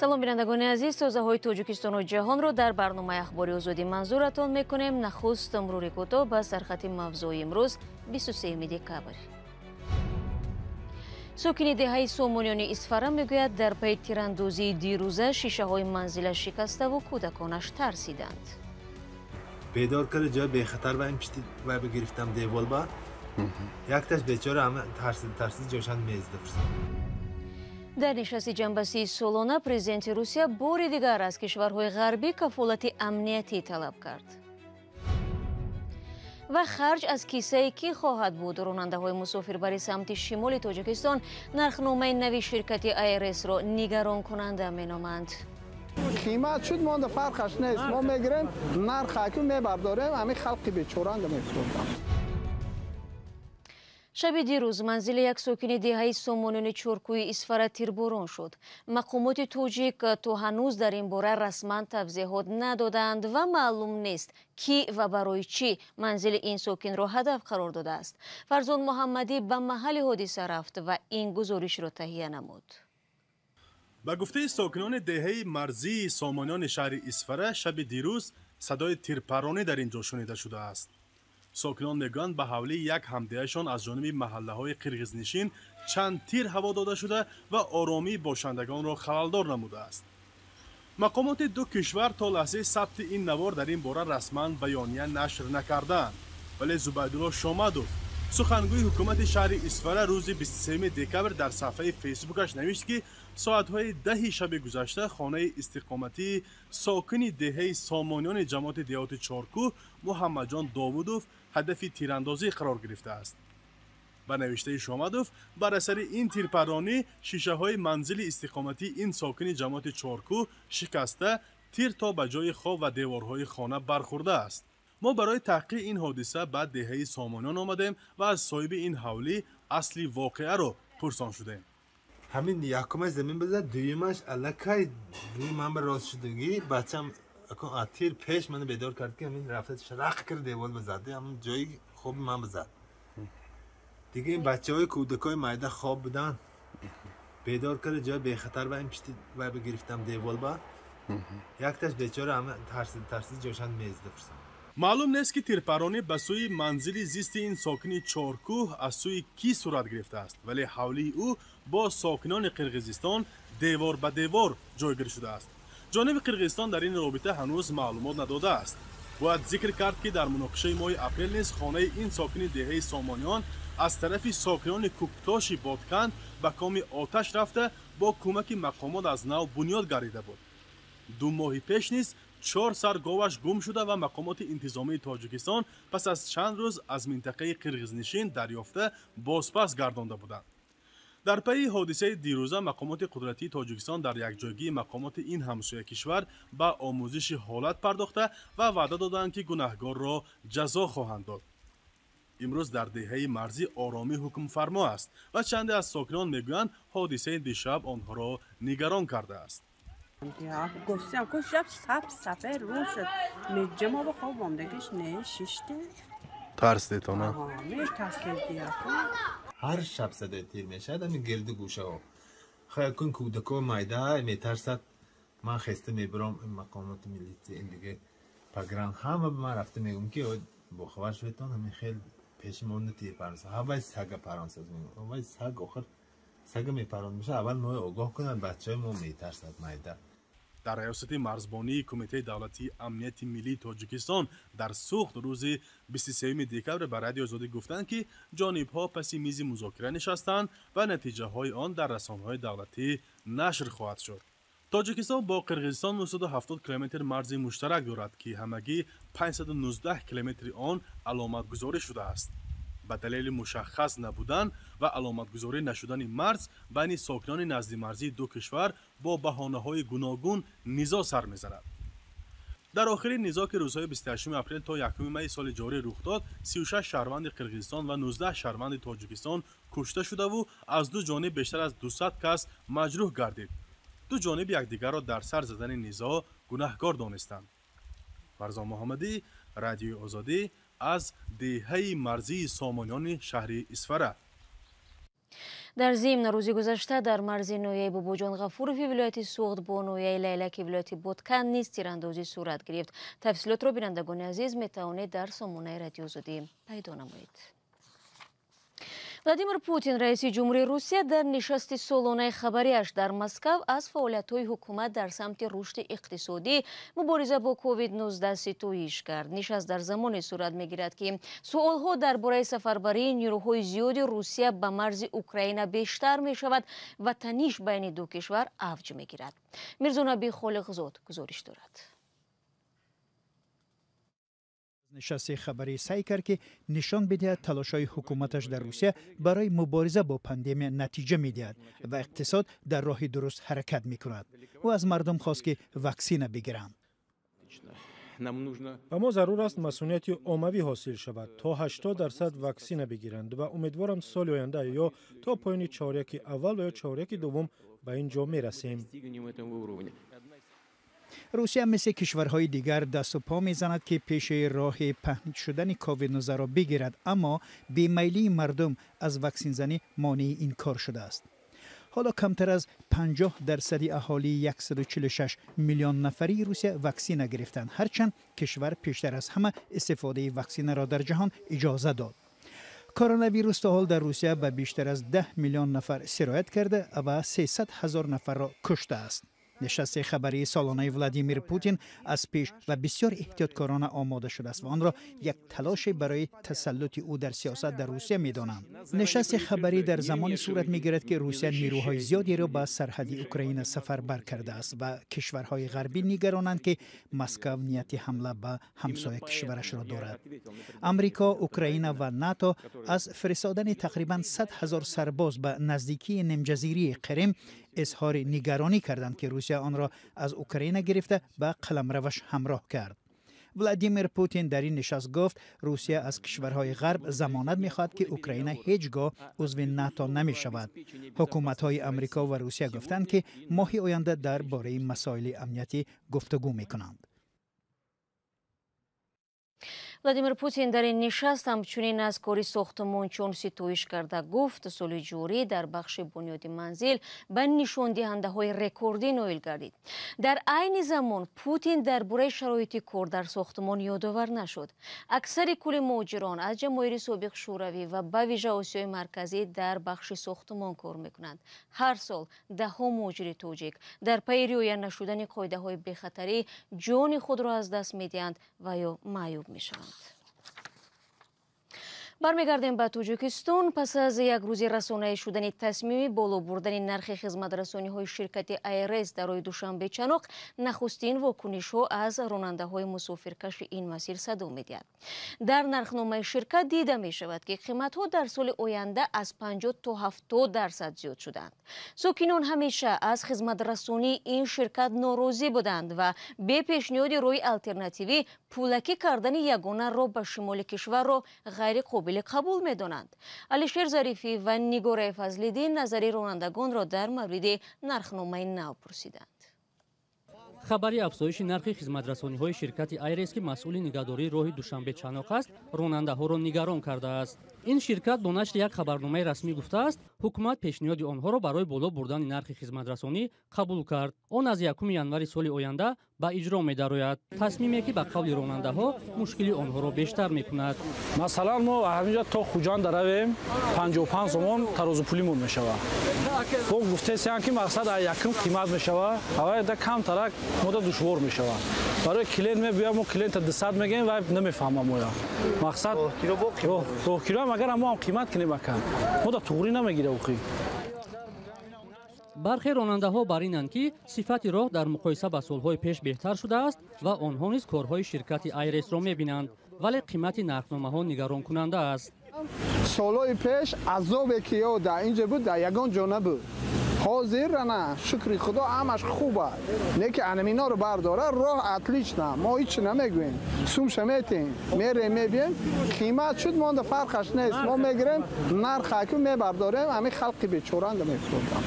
Салом, бинандагони азиз. Тозаҳои Тоҷикистону ҷаҳонро дар барномаи Ахбори Озодӣ манзуратон мекунем. Нахуст мурури кӯтоҳ ба сархати мавзӯи имрӯз, 23 декабр. Сокини деҳаи Сомониёни Исфара мегӯяд, дар пайи тирандозии дирӯза шишаҳои манзилаш шикаставу кӯдаконаш тарсиданд. Бедор карда, ҷои бехатар ба ин пишти вай бигирифтам, девол ба якташ. Бечора ҳама тарсид, тарсид, ҷошан мезда. Дар нишасти ҷамъбастии солона президенти Русия бори дигар аз кишварҳои ғарбӣ кафолати амниятӣ талаб кард. Ва харҷ аз кисае кӣ хоҳад буд? Ронандаҳои мусофирбари самти шимоли Тоҷикистон нархномаи нави ширкати АРС-ро нигаронкунанда меноманд. Қимат шуд, монда фарқаш нест. Мо мегирем, нарх аку мебардорем, ҳамин халқи бечоранда мефурӯшам. Шаби дирӯз манзили як сокини деҳаи Сомониёни Чоркӯи Исфара тирборон шуд. Мақомоти тоҷик то ҳанӯз дар ин бора расман тавзеҳот надодаанд ва маълум нест, кӣ ва барои чӣ манзили ин сокинро ҳадаф қарор додааст. Фарзон Муҳаммадӣ ба маҳалли ҳодиса рафт ва ин гузоришро таҳия намуд. Ба гуфтаи сокинони деҳаи марзии Сомониёни шаҳри Исфара, шаби дирӯз садои тирпарронӣ дар ин ҷо шунида шудааст. Сокинон мегӯянд, ба ҳавлии як ҳамдеҳашон аз ҷониби маҳаллаҳои қирғизнишин чанд тир ҳаво дода шуда ва оромии бошандагонро халалдор намудааст. Мақомоти ду кишвар то лаҳзаи сабти ин навор дар ин бора расман баёния нашр накардаанд, вале Зубайдулло Шомадов, сухангӯи ҳукумати шаҳри Исфара, рӯзи 23 декабр дар саҳфаи Фейсбукаш навишт, ки соатҳои 10-и шаби гузашта хонаи истиқоматии сокини деҳаи Сомониёни ҷамоати деҳоти Чоркӯҳ Муҳаммадҷон Довудов ҳадафи тирандозӣ қарор гирифтааст. Ба навиштаи Шомадов, бар асари ин тирпарронӣ шишаҳои манзили истиқоматии ин сокини ҷамоати Чоркӯҳ шикаста, тир то ба ҷои хоб ва деворҳои хона бархӯрдааст. Мо барои таҳқиқи ин ҳодиса ба деҳаи Сомониён омадем ва аз соҳиби ин ҳавлӣ асли воқеаро пурсон шудем. Ҳамин якумаш замин бизад, дуюмаш аллакай рӯи ман ба рост шудагӣ. Бачам тир пеш мана бедор кард, ки ҳамин рафта шарақ кард, девол бизад, ҳамин ҷои хоби ман бизад. Дига ин бачаҳои кӯдакҳои майда хоб буданд, бедор карда, ҷои бехатар ба ин пишти вай бигирифтам, девол ба якташ. Бечора ҳама тарсид, тарсид, ҷошан мезда. Маълум нест, ки тирпарронӣ ба сӯи манзили зисти ин сокини Чоркӯҳ аз сӯи кӣ сурат гирифтааст, вале ҳавлии ӯ бо сокинони Қирғизистон девор ба девор ҷойгир шудааст. Ҷониби Қирғизистон дар ин робита ҳанӯз маълумот надодааст. Бояд зикр кард, ки дар муноқишаи моҳи апрел низ хонаи ин сокини деҳаи Сомониён аз тарафи сокинони Кӯктоши Бодканд ба коми оташ рафта, бо кӯмаки мақомот аз нав бунёд гардида буд. 2 моҳи пеш низ чор сар говаш гум шуда ва мақомоти интизомии Тоҷикистон пас аз чанд рӯз аз минтақаи қирғизнишин дарёфта, бозпас гардонда буданд. Дар пайи ҳодисаи дирӯза мақомоти қудратии Тоҷикистон дар якҷойгии мақомоти ин ҳамсоя кишвар ба омӯзиши ҳолат пардохта ва ваъда доданд, ки гунаҳгорро ҷазо хоҳанд дод. Имрӯз дар деҳаи марзӣ оромӣ ҳукмфармо аст ва чанде аз сокинон мегӯянд, ҳодисаи дишаб онҳоро нигарон кардааст. Гуфтам, ку шаб саб сафед рӯ шуд, меҷа мо ба хоб омдагиш не шиште. Тарсидетона? Метарсиди. Ҳар шаб садои тир мешавад ҳамин гирду гӯшаҳо. Кун кӯдако майда метарсад. Ман хеста мебиром, мақомоти милитсия, ин диге погран ҳама ба ман рафта мегӯм, ки бохабар шуветон, ҳамин хел пеши мо тир паронса. Ҳавай сага паронсаз, ҳавай саг, охир сага мепарон меша. Аввал мо огоҳ кунад, бачаҳои мо метарсад майда. Дар раёсати марзбонии Кумитаи давлатии амнияти миллии Тоҷикистон дар Суғд рӯзи 23 декабр ба Радиои Озодӣ гуфтанд, ки ҷонибҳо паси мизи музокира нишастанд ва натиҷаҳои он дар расонаҳои давлатӣ нашр хоҳад шуд. Тоҷикистон бо Қирғизистон 970 километр марзи муштарак дорад, ки ҳамагӣ 519 километри он аломатгузорӣ шудааст. Ба далели мушаххас набудан ва аломатгузорӣ нашудани марз байни сокинони наздимарзии ду кишвар бо баҳонаҳои гуногун низоъ сар мезанад. Дар охири низоъ, ки рӯзҳои 28 апрел то 1 майи соли ҷорӣ рух дод, 36 шаҳрванди Қирғизистон ва 19 шаҳрванди Тоҷикистон кушта шудаву аз ду ҷониб бештар аз 200 кас маҷрӯҳ гардид. Ду ҷониб якдигарро дар сар задани низоъ гунаҳкор донистанд. Фарзон Муҳаммадӣ, Радиои Озодӣ, аз деҳаи марзии Сомониёни шаҳри Исфара. Дар зимн, рӯзи гузашта дар марзи ноҳияи Бобоҷон Ғафурови вилояти Суғд бо ноҳияи Лайлаки вилояти Боткан низ тирандозӣ сурат гирифт. Тафсилотро, бинандагони азиз, метавонед дар сомонаи Радиои Озодӣ пайдо намоед. Владимир Путин, раиси ҷумҳурии Русия, дар нишасти солонаи хабарияш дар Москав аз фаъолиятҳои ҳукумат дар самти рушди иқтисодӣ, мубориза бо COVID-19 ситоиш кард. Нишаст дар замоне сурат мегирад, ки суолҳо дар бораи сафарбарии нерӯҳои зиёди Русия ба марзи Украина бештар мешавад ва таниш байни ду кишвар авҷ мегирад. Мирзонаби Холиқзод гузориш дорад. Нишасти хабарӣ саъй кард, ки нишон бидиҳад, талошҳои ҳукуматаш дар Русия барои мубориза бо пандемия натиҷа медиҳад ва иқтисод дар роҳи дуруст ҳаракат мекунад. Ӯ аз мардум хост, ки ваксина бигиранд. Ба мо зарур аст, масунияти оммавӣ ҳосил шавад, то 80% ваксина бигиранд ва умедворам, соли оянда ё то поёни чоряки аввал ва ё чоряки дуввум ба ин ҷо мерасем. Русия мисли кишварҳои дигар дасту по мезанад, ки пеши роҳи паҳн шудани ковид-19-ро бигирад, аммо бемайлии мардум аз ваксинзанӣ монеи ин кор шудааст. Ҳоло камтар аз 50 дарсади аҳолии 146 миллион нафарии Русия ваксина гирифтанд, ҳарчанд кишвар пештар аз ҳама истифодаи ваксинаро дар ҷаҳон иҷоза дод. Коронавирус то ҳол дар Русия ба бештар аз 10 миллион нафар сироят карда ва 300 ҳазор нафарро куштааст. Нишасти хабарии солонаи Владимир Путин аз пеш ва бисёр эҳтиёткорона омода шудааст ва онро як талоше барои тасаллути ӯ дар сиёсат дар Русия медонанд. Нишасти хабарӣ дар замоне сурат мегирад, ки Русия нерӯҳои зиёдеро ба сарҳади Украина сафарбар кардааст ва кишварҳои ғарбӣ нигаронанд, ки Москав нияти ҳамла ба ҳамсоя кишварашро дорад. Амрико, Украина ва НАТО аз фиристодани тақрибан 100 ҳазор сарбоз ба наздикии нимҷазирии Қирим изҳори нигаронӣ карданд, ки Русия онро аз Украина гирифта, ба қаламраваш ҳамроҳ кард. Владимир Путин дар ин нишаст гуфт, Русия аз кишварҳои ғарб замонат мехоҳад, ки Украина ҳеҷ гоҳ узви НАТО намешавад. Ҳукуматҳои Амрико ва Русия гуфтанд, ки моҳи оянда дар бораи масоили амниятӣ гуфтугӯ мекунанд. Владимир Путин дар ин нишаст ҳамчунин аз кори сохтмончиён ситоиш карда гуфт, соли ҷорӣ дар бахши бунёди манзил ба нишондиҳандаҳои рекордӣ ноил гардид. Дар айни замон Путин дар бораи шароити кор дар сохтмон ёдовар нашуд. Аксари кулли муҳоҷирон аз ҷамоҳири собиқ Шӯравӣ ва ба вижа Осиёи Марказӣ дар бахши сохтмон кор мекунанд. Ҳар сол даҳҳо муҳоҷири тоҷик дар пайи риоя нашудани қоидаҳои бехатарӣ ҷони худро аз даст медиҳанд ва ё маъюб мешаванд. Бармегардем ба Тоҷикистон. Пас аз як рӯзи расонаӣ шудани тасмими боло бурдани нархи хизматрасониҳои ширкати АйРС дар роҳи Душанбе Чаноқ, нахустин вокунишҳо аз ронандаҳои мусофиркаши ин масир садо медиҳад. Дар нархномаи ширкат дида мешавад, ки қиматҳо дар соли оянда аз 50 то 70% зиёд шуданд. Сокинон ҳамеша аз хизматрасонии ин ширкат норозӣ буданд ва бе пешниҳоди роҳи алтернативӣ пулакӣ кардани ягона роҳ ба шимоли кишварро ғайриқобили қабул медонанд. Алишер Зарифӣ ва Нигораи Фазлиддин назари ронандагонро дар мавриди нархномаи нав пурсиданд. Хабари афзоиши нархи хизматрасониҳои ширкати Айрес, ки масъули нигаҳдории роҳи Душанбе Чаноқ аст, ронандаҳоро нигарон кардааст. Ин ширкат бо нашри як хабарномаи расмӣ гуфтааст, ҳукумат пешниҳоди онҳоро барои боло бурдани нархи хизматрасонӣ қабул кард. Он аз 1 январи соли оянда ба иҷро медарояд, тасмиме ки, ба қавли ронандаҳо, мушкили онҳоро бештар мекунад. Масалан, мо ҳаминҷа то Хуҷанд равем, 55 сомон тарозупулимон мешавад. Бо гуфтесиян, ки мақсад якум қимат мешавад, авайда камтарак мода душвор мешавад. Барои клиент мебиёд, мо клиента 200 мегӯем, вай намефаҳма моя. Мақсад, роҳкироам агар мо ҳам қимат кунем, ака, мода туғрӣ намегира охи. Бархе ронандаҳо бар инанд, ки сифати роҳ дар муқоиса ба солҳои пеш беҳтар шудааст ва онҳо низ корҳои ширкати Айресро мебинанд, вале қимати нархномаҳо нигаронкунанда аст. Солҳои пеш азобе ки ё дар инҷа буд, дар ягон ҷо набуд. Ҳозир ана, шукри Худо, ҳамаш хуба, не ки анаминоро бардора. Роҳ отлично, мо ҳичи намегӯем, сумша метем, мерем, мебием. Қимат шуд, монда фарқаш нест, мо мегирем, нархаку мебардорем, ҳамин халқи бечоранда мефурӯдам.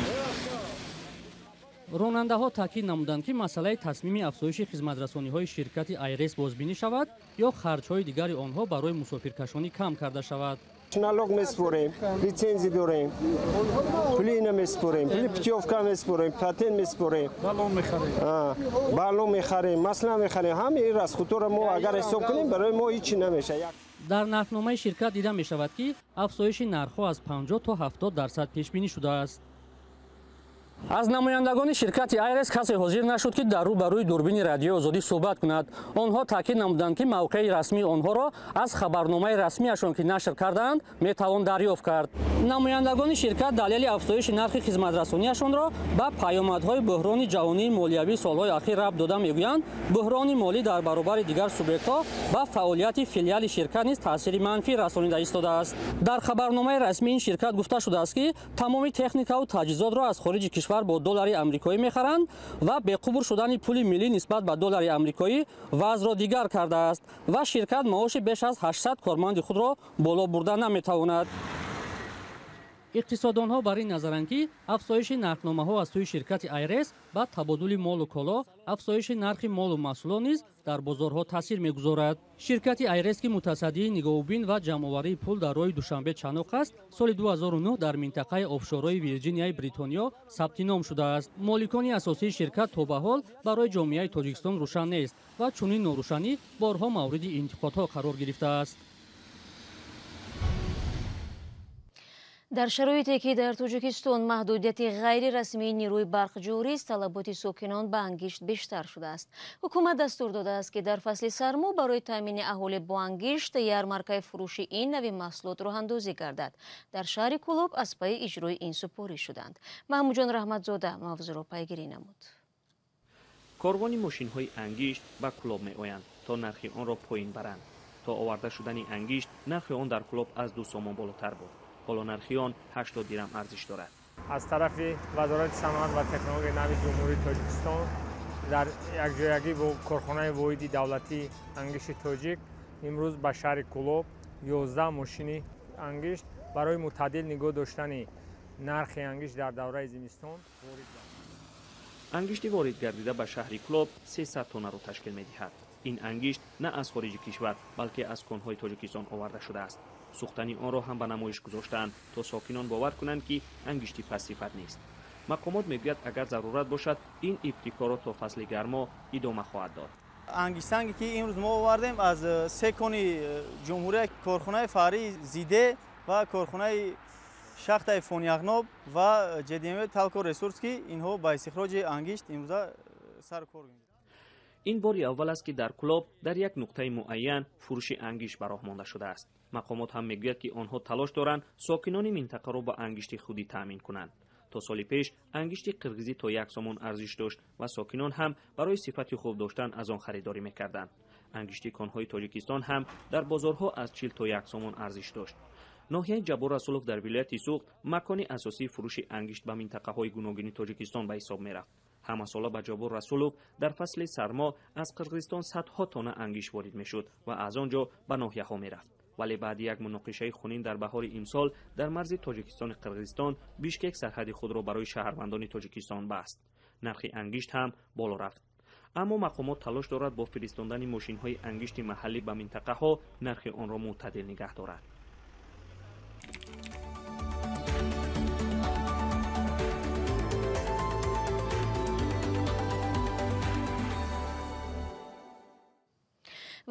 Ронандаҳо таъкид намуданд, ки масъалаи тасмими афзоиши хизматрасониҳои ширкати Айрес бозбинӣ шавад ё харҷҳои дигари онҳо барои мусофиркашонӣ кам карда шавад. Налог меспорем, лицензия дорем, пули ина меспорем, пули путевка меспорем, патент меспорем, баллон мехарем, масла мехарем. Ҳамаи ин расходҳоро мо агар ҳисоб кунем, барои мо ҳеҷ намешавад. Дар нархномаи ширкат дида мешавад, ки афзоиши нархҳо аз 50 то 70% пешбинӣ шудааст. Аз намояндагони ширкати Айрес касе ҳозир нашуд, ки дар рӯ ба рӯи дурбини Радиои Озодӣ суҳбат кунад. Онҳо таъкид намуданд, ки мавқеи расмии онҳоро аз хабарномаи расмиашон, ки нашр кардаанд, метавон дарёфт кард. Намояндагони ширкат далели афзоиши нархи хизматрасониашонро ба паёмадҳои буҳрони ҷаҳонии молиявии солҳои ахир рабт дода мегӯянд, буҳрони молӣ дар баробари дигар субъектҳо ба фаъолияти филиали ширкат низ таъсири манфӣ расонида истодааст. Дар хабарномаи расмии ин ширкат гуфта шудааст, ки тамоми техникаву таҷҳизотро аз хориҷи кишвар бо доллари амрикоӣ мехаранд ва беқубур шудани пули миллӣ нисбат ба доллари амрикоӣ вазъро дигар кардааст ва ширкат маоши беш аз 800 корманди худро боло бурда наметавонад. Иқтисоддонҳо бар ин назаранд, ки афзоиши нархномаҳо аз сӯи ширкати Айрес ба табодули молу коло, афзоиши нархи молу маҳсулот низ дар бозорҳо таъсир мегузорад. Ширкати Айрес, ки мутасаддии нигоҳубин ва ҷамъоварии пул дар роҳи Душанбе Чаноқ аст, соли 2009 дар минтақаи офшорҳои Вирҷинияи Бритониё сабти ном шудааст. Моликони асосии ширкат то ба ҳол барои ҷомеаи Тоҷикистон рӯшан нест ва чунин норӯшанӣ борҳо мавриди интиқодҳо қарор гирифтааст. Дар шароите ки дар Тоҷикистон маҳдудияти ғайрирасмии нерӯи барқ ҷорист, талаботи сокинон ба ангишт бештар шудааст. Ҳукумат дастур додааст, ки дар фасли сармо барои таъмини аҳолӣ бо ангишт ярмаркаи фурӯши ин нави маҳсулот роҳандозӣ гардад. Дар шаҳри Кӯлоб аз пайи иҷрои ин супориш шуданд. Маҳмудҷон Раҳматзода мавзӯъро пайгирӣ намуд. Корвони мошинҳои ангишт ба Кӯлоб меоянд, то нархи онро поин баранд. То оварда шудани ангишт нархи он дар Кӯлоб аз 2 сомон болотар буд. Ҳоло нархи он 80 дирам арзиш дорад. Аз тарафи Вазорати саноат ва технологияи нави Ҷумҳурии Тоҷикистон дар якҷоягӣ бо корхонаи воҳиди давлатии ангишти тоҷик имрӯз ба шаҳри Кӯлоб 11 мошини ангишт барои мӯътадил нигоҳ доштани нархи ангишт дар давраи зимистон ворид гардид. Ангишти ворид гардида ба шаҳри Кӯлоб 300 тоннаро ташкил медиҳад. Ин ангишт на аз хориҷи кишвар, балки аз конҳои Тоҷикистон оварда шудааст. Сӯхтани онро ҳам ба намоиш гузоштаанд, то сокинон бовар кунанд, ки ангишти пастсифат нест. Мақомот мегӯяд, агар зарурат бошад, ин ибтикорро то фасли гармо идома хоҳад дод. Ангиштсанге ки имрӯз мо овардем аз се кони ҷумҳурия, корхонаи фарии Зиде ва корхонаи шахтаи Фониягноб ва ҷдм Талко Ресурс, ки инҳо ба истихроҷи ангишт имрӯза сару кор мекунанд. Ин бори аввал аст, ки дар Кӯлоб дар як нуқтаи муайян фурӯши ангишт ба роҳ монда шудааст. Мақомот ҳам мегӯяд, ки онҳо талош доранд сокинони минтақаро ба ангишти худӣ таъмин кунанд. То соли пеш ангишти қирғизӣ то 1 сомон арзиш дошт ва сокинон ҳам барои сифати хуб доштан аз он харидорӣ мекарданд. Ангишти конҳои Тоҷикистон ҳам дар бозорҳо аз 40 то 1 сомон арзиш дошт. Ноҳияи Ҷаббор Расулов дар вилояти Суғд макони асосии фурӯши ангишт ба минтақаҳои гуногуни Тоҷикистон ба ҳисоб мерафт. Ҳамасола ба Ҷаббор Расулов дар фасли сармо аз Қирғизистон садҳо тонна ангишт ворид мешуд ва аз он ҷо ба ноҳияҳо мерафт. Вале баъди як муноқишаи хунин дар баҳори имсол дар марзи Тоҷикистони Қирғизистон, Бишкек сарҳади худро барои шаҳрвандони Тоҷикистон баст. Нархи ангишт ҳам боло рафт. Аммо мақомот талош дорад бо фиристондани мошинҳои ангишти маҳаллӣ ба минтақаҳо нархи онро мӯътадил нигаҳ дорад.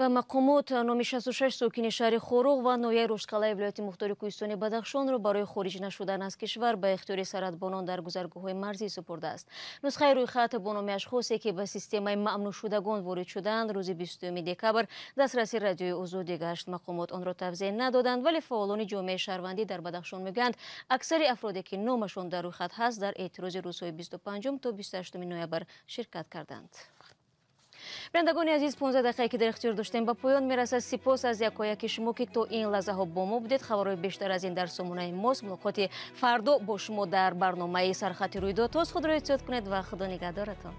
Ва мақомот номи 66 сокини шаҳри Хоруғ ва ноҳияи Рӯшқалаи вилояти мухтори кӯҳистони Бадахшонро барои хориҷ нашудан аз кишвар ба ихтиёри сарҳадбонон дар гузаргоҳҳои марзӣ супурдааст. Нусхаи рӯйхат бо номи ашхосе, ки ба системаи мамнӯъшудагон ворид шуданд, рӯзи 22 декабр дастраси Радиои Озодӣ гашт. Мақомот онро тавзеҳ надоданд, вале фаъолони ҷомеаи шаҳрвандӣ дар Бадахшон мегӯянд, аксари афроде, ки номашон дар рӯйхат ҳаст, дар эътирози рӯзҳои 25 то 28 ноябр ширкат карданд. Бинандагони азиз, 15 дақиқае ки дар ихтиёр доштем ба поён мерасад. Сипос аз якояки шумо, ки то ин лаҳзаҳо бо мо будед. Хабарҳои бештар аз ин дар сомонаи мост. Мулоқоти фардо бо шумо дар барномаи Сархати рӯйдодҳост. Худро эҳтиёт кунед ва Худо нигаҳдоратон.